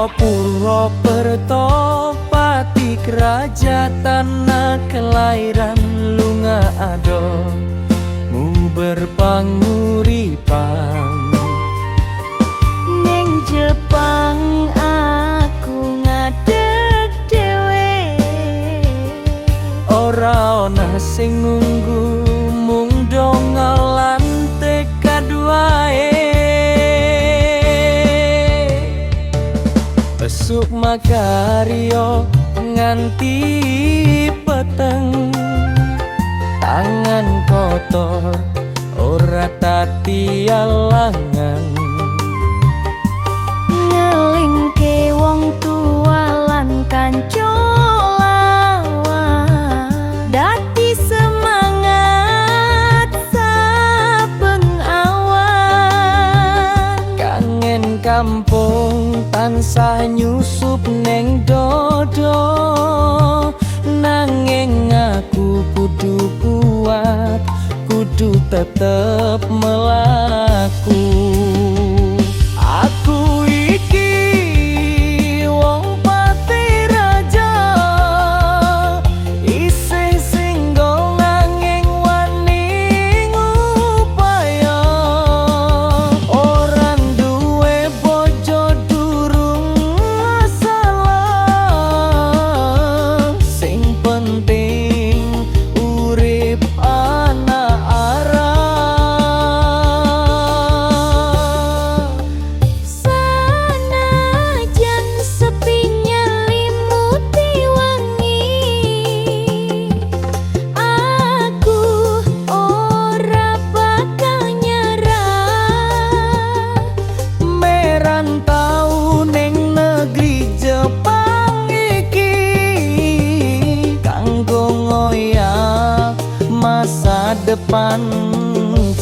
Saka Purwokerto, pati kraja, tanah kelairan, lunga adoh nguber panguripan. Ning Jepang aku ngadeg dhewe. Ora ana sing nunggu, mung donga lan tekad wae. Esuk makaryo nganti peteng, tangan kotor ora dadi alangan. Ngelingke wong tua lan kanca lawas, dadi semangat saben awan. Kangen kampung tansah nyusup neng dodo, nanging aku kudu kuat, kudu tetep melaku. Aku iki wong pati raja, isih single nanging wani ngupaya. Ora duwe bojo durung masalah, sing penting urip ana arah. Sanajan sepi nyelimuti wengi, aku ora bakal nyerah. Merantau ning negeri Jepang iki kanggo ngoyak masa depan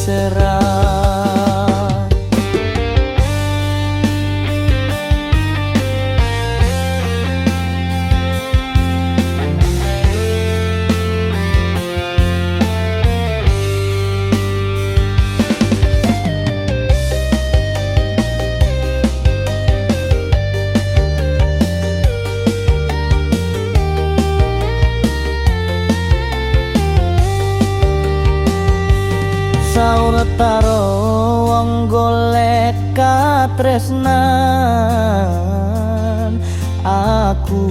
cerah. Sawetara wong golek katresnan, aku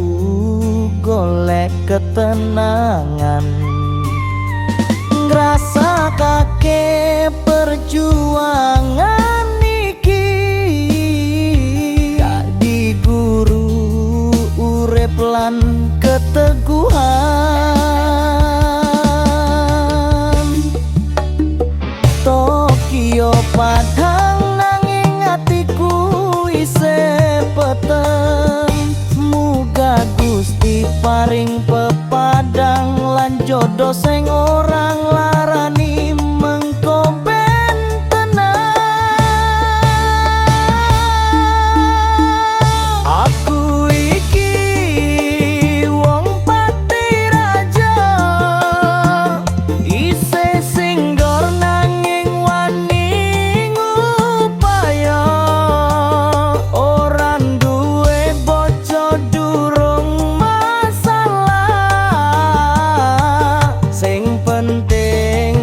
golek ketenangan. Ngrasakake perjuangan iki dadi guru urip lan keteguhan. Tokyo padang nanging atiku isih peteng. Muga Gusti paring pepadang lan jodoh sing ora nglarani, mengko ben tenang. Aku iki wong pati raja, isih single nanging wani ngupaya. Ora duwe bojo durung masalah, sing penting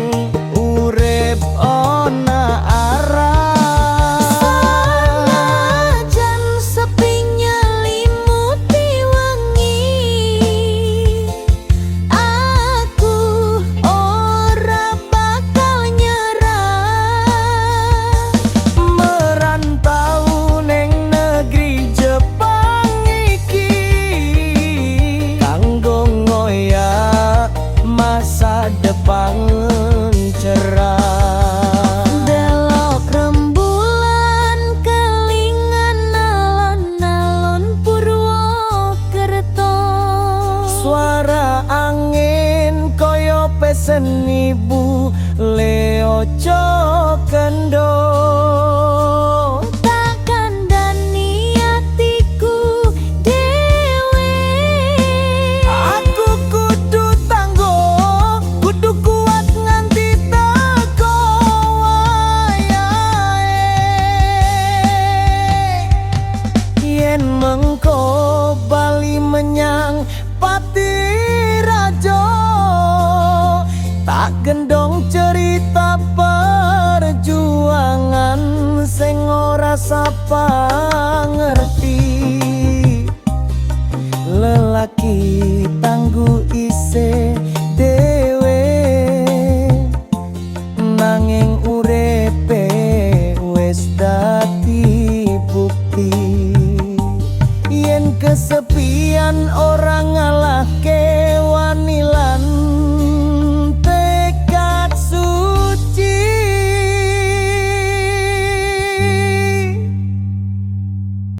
urip ana arah. Sanajan sepi nyelimuti wengi, aku ora bakal nyerah. Merantau neng negeri Jepang iki kanggo ngoyak masa depan cerah. Delok rembulan kelingan alon-alon Purwokerto. Suara angin koyo pesen ibu le ojo kendo. Tak kandhani atiku dhewe. Aku kudu tangguh, kudu kuat nganti teko wayahe. Yen meng Tak gendong cerita perjuangan sing ora sapa ngerti. Lelaki tangguh isih dewe, nanging urepe wis dadi bukti yen kesepian ora